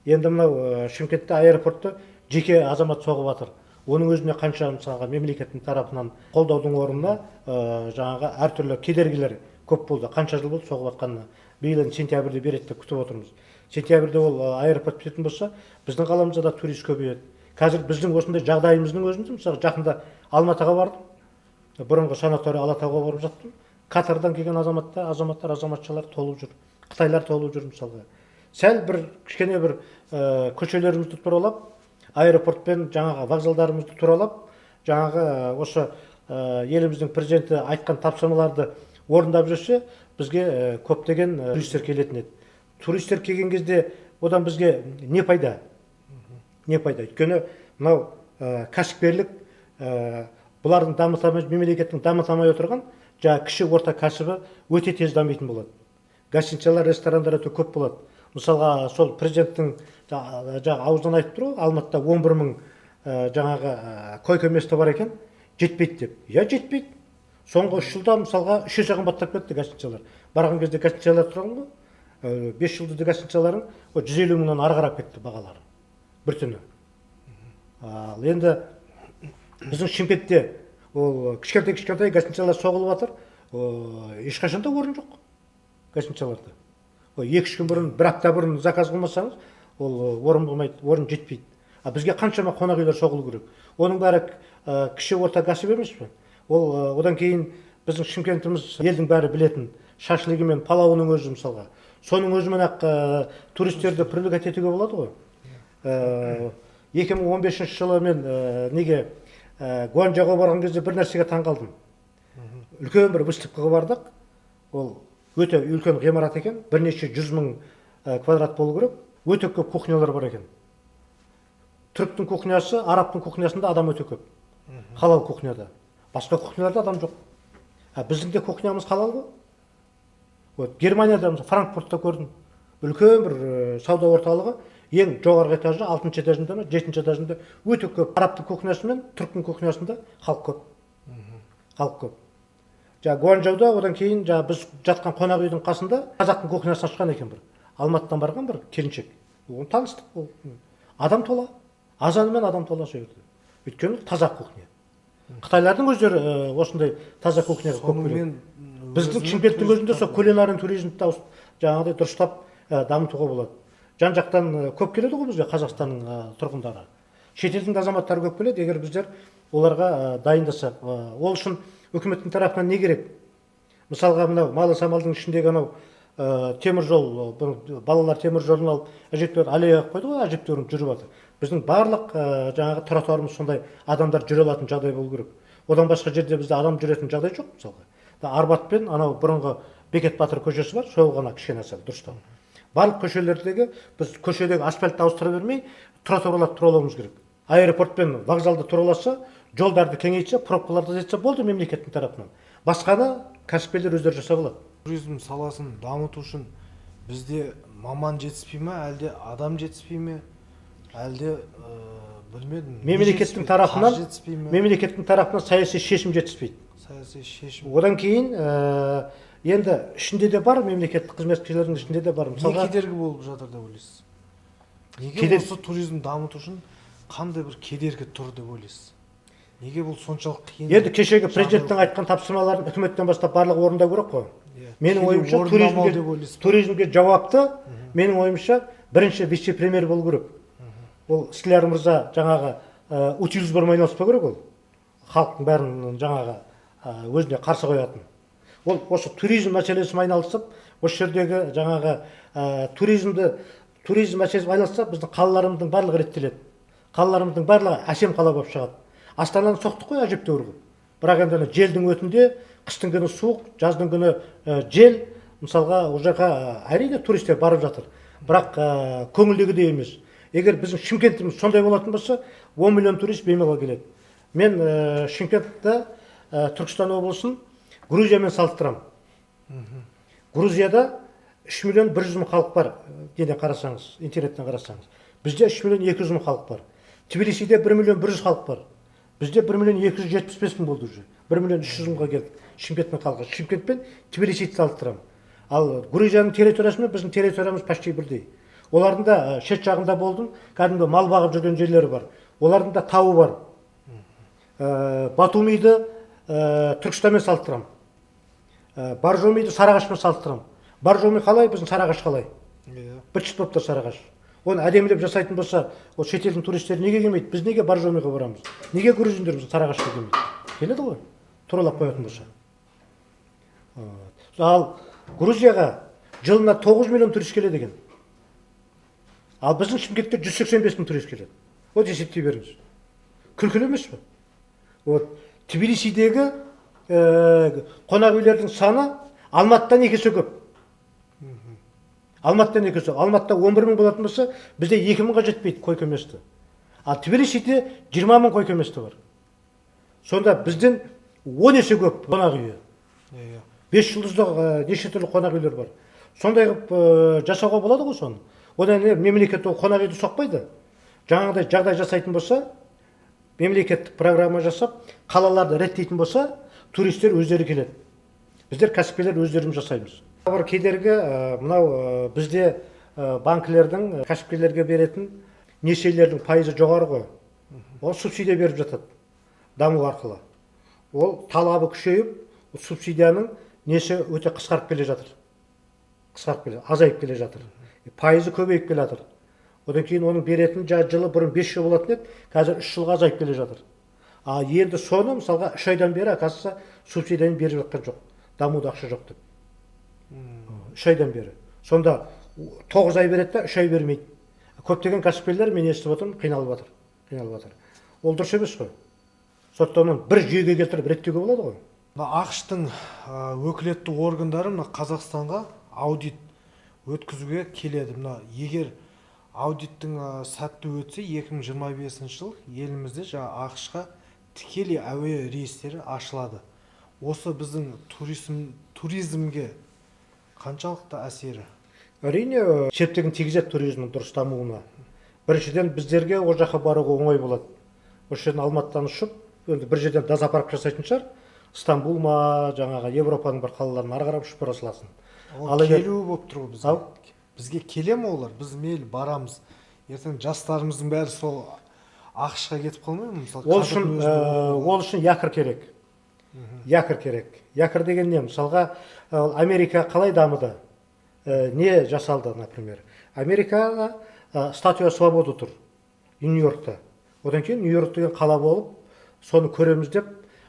Енді мынау Шымкентте аэропортты жеке азамат соғып жатыр. Оның өзіне қанша мысалға мемлекеттің тарапынан қолдаудың орнына жаңағы әртүрлі кедергілер көп болды. Қанша жыл болды соғып жатқанына. Биыл енді сентябрьде береді деп күтіп отырмыз. Сентябрьде ол аэропорт бітетін болса, біздің қаламызда да турист көбейеді. Қазір біздің осындай жағдайымыздың өзінде, мысалы, жақында Алматыға бардым. Бұрынғы санаторий Алатауға барып жаттым. Катардан келген азаматтар, азаматтар, азаматшалар толып жүр. Қытайлар толып жүр мысалға. Сәл бір кішкене бір көшелерімізді туралап, аэропорт пен жаңағы вокзалдарымызды туралап, жаңағы осы еліміздің президенті айтқан тапсырмаларды орындап жүрсе, бізге көптеген туристер келетін еді. Туристер келген кезде одан бізге не пайда? Не пайда? Өйткені мынау кәсіпкерлік, бұлардың дамыта алмай, мемлекеттің дамыта алмай отырған жаңағы кіші орта кәсібі өте тез дамитын болады. Гостиницалар, ресторандар өте көп болады. Мысалға, сол президенттің жаңағы аузынан айтып тұр ғой, Алматыда 11 мың жаңағы койко место бар екен, жетпейді деп. Иә, жетпейді. Соңғы 3 жылда мысалға 3 есе қымбаттап кетті гостиницалар. Барған кезде гостиницалар тұрған ғой, 5 жұлдызды гостиницалардың 150 мыңнан ары қарап кетті бағалары бір түні. Ал енді біздің Шымкентте ол кішкентай кішкентай гостиницалар соғылып жатыр, ешқашан да орын жоқ гостиницаларда. 2-3 күн бұрын, бір апта бұрын заказ қылмасаңыз, ол орын болмайды, орын жетпейді. А бізге қаншама қонақ үйлер соғылу керек? Оның бәрі кіші орта кәсіп емес пе ол? Одан кейін біздің Шымкентіміз елдің бәрі білетін шашлыгі мен палауының өзі, мысалға, соның өзімен ақ туристерді привлекать етуге болады ғой. 2015 жылы мен неге Гуанчжоуға барған кезде бір нәрсеге таң қалдым. Үлкен бір выставкаға бардық. Ол өте үлкен ғимарат екен, бірнеше жүз мың квадрат болу керек. Өте көп кухнялар бар екен. Түріктің кухнясы, арабтың кухнясында адам өте көп, халал кухняда. Басқа кухняларда адам жоқ. А біздің де кухнямыз халал ғой. Вот Германияда, мысалы, Франкфуртта көрдім, үлкен бір сауда орталығы, ең жоғарғы этажы, алтыншы этажында ма, жетінші этажында өте көп арабтың кухнясы мен түріктің кухнясында халық көп, халық көп. Жаңағы Гуанчжоуда, одан кейін жаңағы біз жатқан қонақ үйдің қасында қазақтың кухнясын ашқан екен бір Алматыдан барған бір келіншек. Оны таныстық. Ол адам тола, азанымен адам тола сол жерде, өйткені таза кухня. Қытайлардың өздері осындай таза кухняға көп келеді. Сонымен Біздің өзіне Шымкенттің турист өзінде сол тарту. кулинарный туризмді жаңағыдай дұрыстап дамытуға болады. Жан жақтан көп келеді ғой бізге Қазақстанның тұрғындары, шетелдің де азаматтары көп келеді, егер біздер оларға дайындасақ. Ол үшін үкіметтің тарапынан не керек? Мысалға, мынау Малый Самалдың ішіндегі анау темір жол, балалар темір жолын алып, әжептәуір аллея қойды ғой, әжептәуір жүріп жатыр. Біздің барлық жаңағы тротуарымыз сондай адамдар жүре алатын жағдай болу керек. Одан басқа жерде бізде адам жүретін жағдай жоқ. Мысалға, Арбат пен анау бұрынғы Бекет батыр көшесі бар, сол ғана кішкене сәл дұрыстау. Барлық көшелердегі, біз көшедегі асфальтты ауыстыра бермей, тротуарларды туралауымыз керек. Аэропорт пен вокзалды тураласа, жолдарды кеңейтсе, пробкаларды азайтса болды мемлекеттің тарапынан. Басқаны кәсіпкерлер өздері жасап алады. Туризм саласын дамыту үшін бізде маман жетіспей ме, әлде адам жетіспей ме, әлде білмедім, не Мемлекеттің жетіспейді? тарапынан Қаржы жетіспей ме? Мемлекеттің тарапынан саяси шешім жетіспейді. Саяси шешім. Одан кейін енді ішінде де бар, мемлекеттік қызметкерлердің ішінде де бар. Не Мысалға, кедергі болып жатыр деп ойлайсыз? Неге осы туризм дамыту үшін қандай бір кедергі тұр деп ойлайсыз? Неге бұл соншалық қиын Енді кешегі жағдай президенттің болып- айтқан тапсырмаларын үкіметтен бастап барлығы орындау керек қой. Иә. Менің Кейде ойымша, орындамау туризмге деп ойлайсыз ба? туризмге жауапты, менің ойымша, бірінші вице премьер болу керек. Ол Скляр мырза жаңағы утильсбормен айналыспау керек. Ол халықтың бәрін жаңағы өзіне қарсы қоятын. Ол осы туризм мәселесімен айналысып, осы жердегі жаңағы туризмді, туризм мәселесімен айналысса, біздің қалаларымыздың барлығы реттеледі, қалаларымыздың барлығы әсем қала болып шығады. Астананы соқтық қой әжептәуір қылып, бірақ енді ана желдің өтінде, қыстың күні суық, жаздың күні жел. Мысалға, ол жаққа әрине туристер барып жатыр, бірақ көңілдегідей емес. Егер біздің Шымкентіміз сондай болатын болса, 10 миллион турист беймалал келеді. Мен Шымкентті, Түркістан облысын Грузиямен салыстырамын. Грузияда 3 миллион 100 мың халық бар, неден қарасаңыз, интернеттен қарасаңыз. Бізде 3 миллион 200 мың халық бар. Тбилисиде 1 миллион 100 халық бар, бізде 1 миллион 275 мың болды, уже 1 миллион 300 мыңға келдік Шымкенттің халқы. Шымкент пен Тбилисиді салыстырамын. Ал Грузияның территориясы мен біздің территориямыз почти бірдей. Олардың да шет жағында болдым, кәдімгі мал бағып жүрген жерлері бар, олардың да тауы бар. Батумиді Түркістанмен салыстырамын, Боржомиді Сарыағашпен салыстырамын. Боржоми қалай, біздің Сарыағаш қалай? Быт шыт болып тұр Сарыағаш. Оны әдемілеп жасайтын болса, ол шетелдің туристері неге келмейді? Біз неге Боржомиға барамыз? Неге грузиндер біздің Сарыағашқа келмейді? Келеді ғой. Туралап қоятын болса. Ал Грузияға жылына 9 миллион турист келеді екен. Ал біздің Шымкентке 185 мың турист келеді. Вот есептей беріңіз. Күлкілі емес пе? Вот Тбилисидегі қонақ үйлердің саны Алматыдан екі есе көп. Алматыдан екі есе. Алматыда 11 мың болатын болса, бізде 2 мыңға жетпейді койко-место. Ал Тбилисиде 20 мың койко-место бар. Сонда бізден 10 есе көп қонақ үйі. Иә. 5 жұлдызды неше түрлі қонақ үйлер бар. Сондай қылып жасауға болады ғой соны. Одан не, мемлекет ол қонақ үйді соқпайды. Жаңағыдай жағдай жасайтын болса, мемлекеттік программа жасап, қалаларды реттейтін болса, туристер өздері келеді. Біздер кәсіпкерлер өздеріміз жасаймыз. Бір кедергі мынау бізде банкілердің кәсіпкерлерге беретін несиелердің пайызы жоғары ғой. Ол субсидия беріп жатады даму арқылы. Ол талабы күшейіп, субсидияның несі өте қысқарып келе жатыр. Қысқарып келе, азайып келе жатыр. Пайызы көбейіп келе жатыр. Одан кейін оның беретін жылы бұрын 5 жыл болатын еді, қазір 3 жылға азайып келе жатыр. А енді соны мысалға 3 айдан бері, оказывается, субсидияны беріп жатқан жоқ. Дамуда ақша жоқ деп. 3 айдан бері. Сонда 9 ай береді да, 3 ай бермейді. Көптеген кәсіпкерлер, мен естіп отырмын, қиналып жатыр. Қиналып жатыр. Ол дұрыс емес қой. Сондықтан оны бір жүйеге келтіріп реттеуге болады ғой. Мына АҚШ-тың өкілетті органдары мына Қазақстанға аудит өткізуге келеді. Мына егер аудиттің сәтті өтсе, 2025 жыл елімізде жаңа АҚШ-қа тікелей әуе рейстері ашылады. Осы біздің туризмге қаншалықты әсері? Әрине, септігін тигізеді туризмнің дұрыс дамуына. Біріншіден, біздерге ол жаққа баруға оңай болады. Осы жерден, Алматыдан ұшып, енді бір жерден дозаправка жасайтын шығар. Стамбул ма, жаңағы Европаның бір қалаларына ары қарап ұшып бара саласың. Ол Ал егер- келуі болып тұр ғой бізге. Ау? Бізге келе ме олар? Біз мейлі барамыз. Ертең жастарымыздың бәрі сол АҚШ-қа кетіп қалмай ма? Мысалы, Ол үшін қазірдің өзінде ол үшін якорь керек. Якорь керек. Якорь деген не? Мысалға, ол Америка қалай дамыды? Не жасалды, например? Америкада статуя свободы тұр Нью-Йоркта. Одан кейін Нью-Йорк деген қала болып, соны көреміз деп,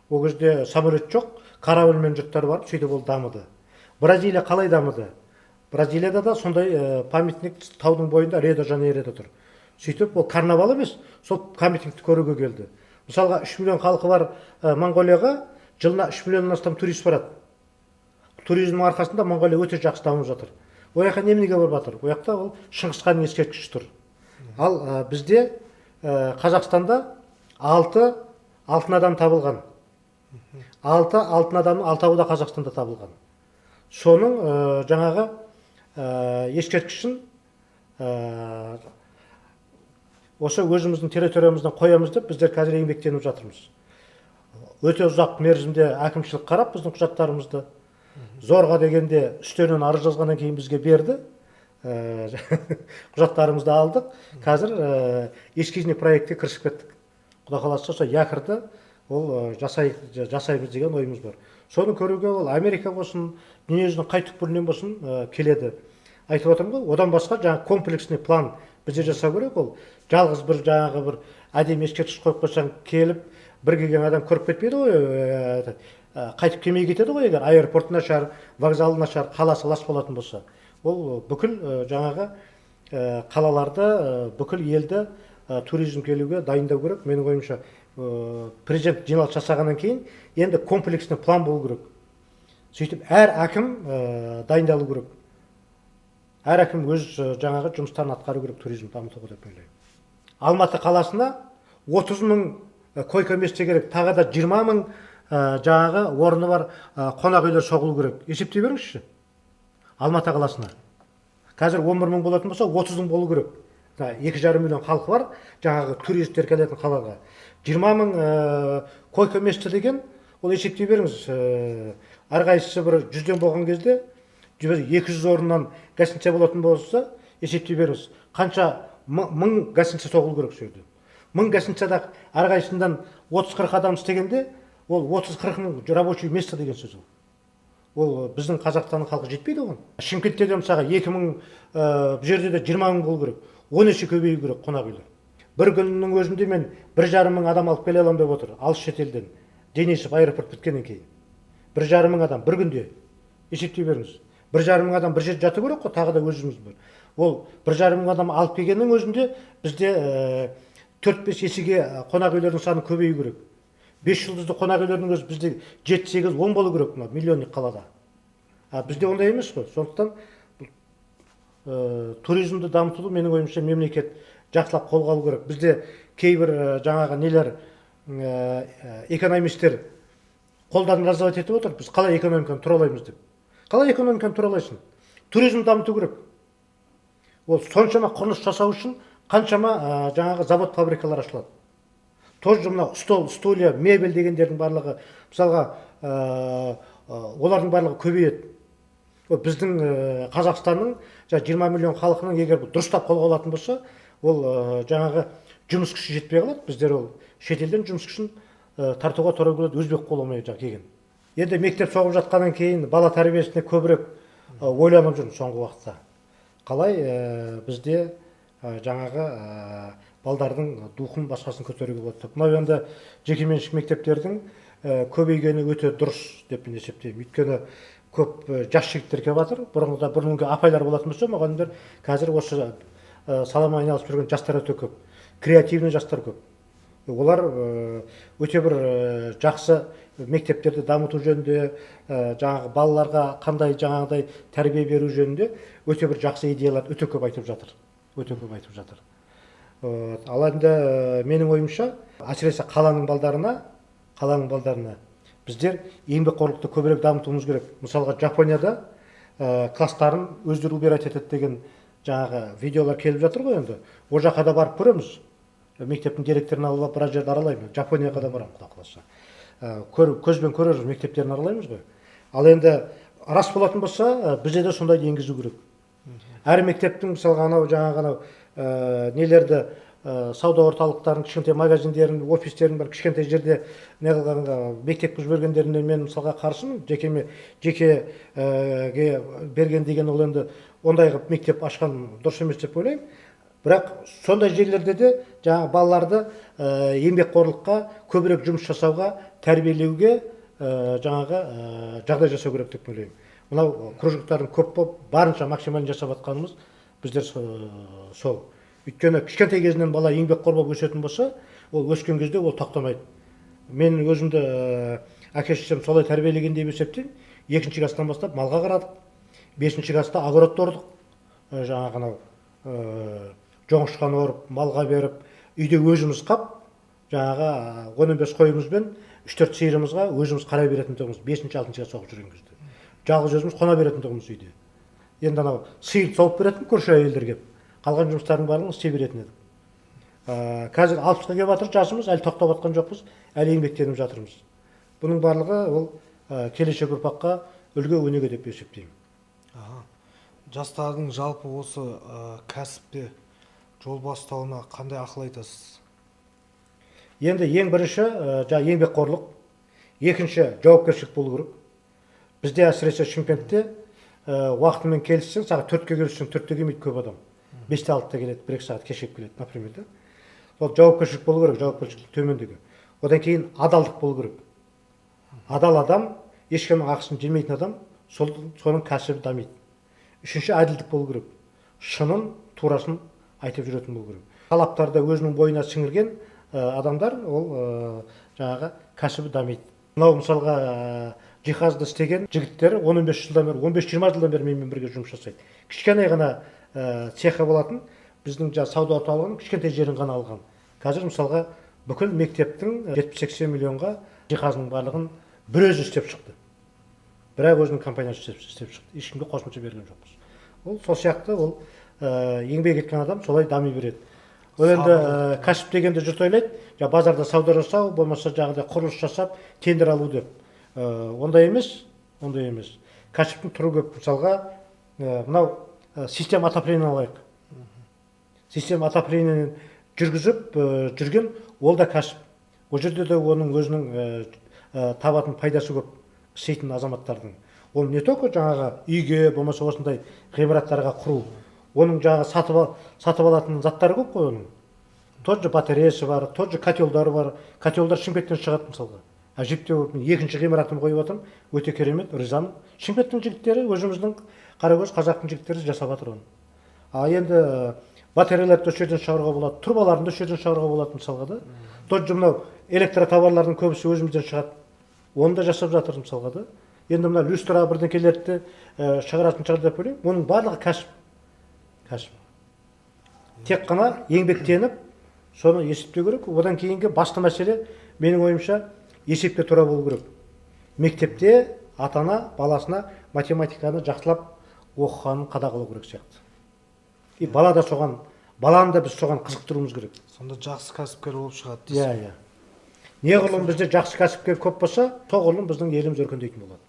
ол кезде самолет жоқ, корабльмен жұрттар барып, сөйтіп ол дамыды. Бразилия қалай дамыды? Бразилияда да сондай памятник таудың бойында, Рио де Жанейрода тұр. Сөйтіп ол карнавал емес, сол памятникті көруге келді. Мысалға, 3 миллион халқы бар Моңғолияға жылына 3 миллионнан астам турист барады. Туризмнің арқасында Моңғолия өте жақсы дамып жатыр. Ол жаққа неменеге барып жатыр? Ол жақта ол Шыңғыс ханның ескерткіші тұр. Ал бізде Қазақстанда алты алтын адам табылған. Алты алтын адамның алтауы да Қазақстанда табылған. Соның жаңағы ескерткішін осы өзіміздің территориямыздан қоямыз деп біздер қазір еңбектеніп жатырмыз. Өте ұзақ мерзімде әкімшілік қарап біздің құжаттарымызды, зорға дегенде үстерінен арыз жазғаннан кейін бізге берді. Құжаттарымызды алдық. Қазір эскизный проектке кірісіп кеттік. Құдай қаласа, сол якорьды ол жасаймыз деген ойымыз бар. Соны көруге ол Америка болсын, дүниежүзінің қай түкпірінен болсын келеді. Айтып отырмын ғой, одан басқа жаңағы комплексный план бізде жасау керек. Ол жалғыз бір жаңағы бір әдемі ескерткіш қойып қойсаң, келіп бір келген адам көріп кетпейді ғой, қайтып келмей кетеді ғой. Егер аэропорты нашар, вокзалы нашар, қаласы лас болатын болса, ол бүкіл жаңағы қалаларды, бүкіл елді туризм келуге дайындау керек. Менің ойымша, президент жиналыс жасағаннан кейін енді комплексный план болу керек. Сөйтіп әр әкім дайындалу керек, әр әкім өз жаңағы жұмыстарын атқару керек туризм дамытуға деп ойлаймын. Алматы қаласына 30 мың койко место керек, тағы да 20 мың жаңағы орны бар қонақ үйлер соғылу керек. Есептей беріңізші, Алматы қаласына қазір 11 мың болатын болса, 30 мың болу керек. 2,5 миллион халқы бар жаңағы туристер келетін қалаға 20 мың койко место деген ол, есептей беріңіз, әрқайсысы бір 100-ден болған кезде, 200 орыннан гостиница болатын болса, есептей беріңіз, қанша мың гостиница соғылу керек сол жерде. 1000 гостиницада әрқайсысынан 30-40 адам істегенде, ол 30-40 мың рабочий место деген сөз. Ол біздің Қазақстанның халқы жетпейді оған. Шымкентте де мысалға 2000, бұл жерде де 20 мың болу керек, 10 есе көбею керек қонақ үйлер. Бір күннің өзінде мен 1,5 мың адам алып келе аламын деп отыр алыс шетелден. Денисов аэропорт біткеннен кейін 1,5 мың адам бір күнде, есептей беріңіз. 1,5 мың адам бір жерде жату керек қой, тағы да өзіміз бар. Ол 1,5 мың адам алып келгеннің өзінде бізде 4-5 есеге қонақ үйлердің саны көбею керек. Бес жұлдызды қонақ үйлердің өзі бізде 7, 8, 10 болу керек мына миллионник қалада. А бізде ондай емес қой. Сондықтан бұл, туризмді дамытуды, менің ойымша, мемлекет жақсылап қолға алу керек. Бізде кейбір жаңағы нелер, экономисттер қолдарын раздавать етіп отыр, біз қалай экономиканы туралаймыз деп. Қалай экономиканы туралайсың? Туризм дамыту керек. Ол соншама құрылыс жасау үшін қаншама жаңағы завод, фабрикалар ашылады. Тоже мынау стол, стулья, мебель дегендердің барлығы, мысалға, олардың барлығы көбейеді. Ол біздің Қазақстанның жаңағы 20 миллион халқының, егер бұл дұрыстап қолға алатын болса, ол жаңағы жұмыс күші жетпей қалады. Біздер ол шетелден жұмыс күшін тартуға тура келеді, өзбек қолы жаңағы келген. Енді мектеп соғып жатқаннан кейін бала тәрбиесіне көбірек ойланып жүрмін соңғы уақытта, қалай бізде жаңағы балдардың духын, басқасын көтеруге болады деп. Мынау енді жекеменшік мектептердің көбейгені өте дұрыс деп мен есептеймін. Өйткені көп жас жігіттер келіп жатыр. Бұрынғыда бұрынғы апайлар болатын болса, мұғалімдер, қазір осы саламен айналысып жүрген жастар өте көп, креативный жастар көп. Олар өте бір жақсы мектептерді дамыту жөнінде, жаңағы балаларға қандай жаңағыдай тәрбие беру жөнінде өте бір жақсы идеялар өте көп айтып жатыр, өте көп айтып жатыр. Вот. Ал енді менің ойымша, әсіресе қаланың балдарына біздер еңбекқорлықты көбірек дамытуымыз керек. Мысалға, Жапонияда класстарын өздері убирать етеді деген жаңағы видеолар келіп жатыр ғой. Енді ол жаққа да барып көреміз, мектептің директорын алып алып, біраз жерді аралаймын. Жапонияға да барамын, құда қаласа. Көзбен көрерміз, мектептерін аралаймыз ғой. Ал енді рас болатын болса, бізде де сондайды енгізу керек. Әр мектептің, мысалға, анау жаңағы анау нелерді, сауда орталықтарын, кішкентай магазиндерін, офистерін бір кішкентай жерде не қылғанға, мектепке жібергендеріне мен, мысалға, қарсымын. Жекеме жекеге берген деген ол енді ондай қылып мектеп ашқан дұрыс емес деп ойлаймын. Бірақ сондай жерлерде де жаңағы балаларды еңбекқорлыққа, көбірек жұмыс жасауға тәрбиелеуге жаңағы жағдай жасау керек деп ойлаймын. Мынау кружоктардың көп болып, барынша максимально жасап жатқанымыз біздер сол. Өйткені кішкентай кезінен бала еңбекқор болып өсетін болса, ол өскен кезде ол тоқтамайды. Мен өзімді әке шешем солай тәрбиелеген деп есептеймін. Екінші класстан бастап малға қарадық, бесінші класста огород ордық. Жаңағы анау жоңышқаны орып, малға беріп, үйде өзіміз қап, жаңағы 15 қойымызбен үш төрт сиырымызға өзіміз қарай беретін тұғынбыз. Бесінші, алтыншы класс оқып жүрген кезде жалғыз өзіміз қона беретін тұғынбыз үйде. Енді анау сиырды сауып беретін көрші әйелдер келіп, қалған жұмыстардың барлығын істей беретін едік. Қазір 60-қа келіп жатыр жасымыз, әлі тоқтап жатқан жоқпыз, әлі еңбектеніп жатырмыз. Бұның барлығы ол келешек ұрпаққа үлгі өнеге деп есептеймін. Аха. Жастардың жалпы осы кәсіпте жол бастауына қандай ақыл айтасыз? Енді ең бірінші жаңағы еңбекқорлық, екінші жауапкершілік болу керек. Бізде, әсіресе Шымкентте, уақытымен келіссең, сағат 4-ке келіссең, 4-те келмейді көп адам, 5-те, 6-да келеді, бір екі сағат кешігіп келеді, например, да. Ол жауапкершілік болу керек, жауапкершілік төмендігі. Одан кейін адалдық болу керек. Адал адам, ешкімнің ақысын жемейтін адам, сол, соның кәсібі дамиды. Үшінші әділдік болу керек, шынын, турасын айтып жүретін болу керек. Талаптарды өзінің бойына сіңірген адамдар, ол жаңағы кәсібі дамиды. Мынау, мысалға, жиһазды істеген жігіттер 10-15 жылдан бері, 15-20 жылдан бері менімен бірге жұмыс жасайды. Кішкене ғана цехы болатын, біздің жаңағы сауда орталығының кішкентай жерін ғана алған. Қазір, мысалға, бүкіл мектептің 70-80 миллионға жиһазының барлығын бір өзі істеп шықты, бірақ өзінің компаниясы істеп шықты, ешкімге қосымша берген жоқпыз. Ол сол сияқты, ол еңбек еткен адам солай дами береді. Ол енді кәсіп дегенде жұрт ойлайды, жаңа базарда сауда жасау, болмаса жаңағыдай құрылыс жасап, тендер алу деп. Ондай емес, ондай емес. Кәсіптің түрі көп. Мысалға, мынау система отопления алайық. Система отоплениені жүргізіп жүрген, ол да кәсіп. Ол жерде де оның өзінің табатын пайдасы көп істейтін азаматтардың. Ол не только жаңағы үйге, болмаса осындай ғимараттарға құру, оның жаңағы сатып алатын заттары көп қой. Оның тот же батареясы бар, тот же котелдары бар. Котелдар Шымкенттен шығады, мысалға. Әжептәуір мен екінші ғимаратын қойып жатырмын, өте керемет, ризамын. Шымкенттің жігіттері, өзіміздің қаракөз қазақтың жігіттері жасап жатыр оны. А енді батареяларды осы жерден шығаруға болады, трубаларын да осы жерден шығаруға болады мысалға да. Тот же мынау электротоварлардың көбісі өзімізден шығады, оны да жасап жатыр мысалға да. Енді мына люстра, бірдеңкелерді де шығаратын шығар деп ойлаймын. Оның барлығы кәсіп, кәсіп. Тек қана еңбектеніп, соны есептеу керек. Одан кейінгі басты мәселе, менің ойымша, есепке тура болу керек. Мектепте ата ана баласына математиканы жақсылап оқығанын қадағалау керек сияқты. И бала да соған, баланы да біз соған қызықтыруымыз керек. Сонда жақсы кәсіпкер болып шығады дейсіз. Иә, неғұрлым бізде жақсы кәсіпкер көп болса, соғұрлым біздің еліміз өркендейтін болады.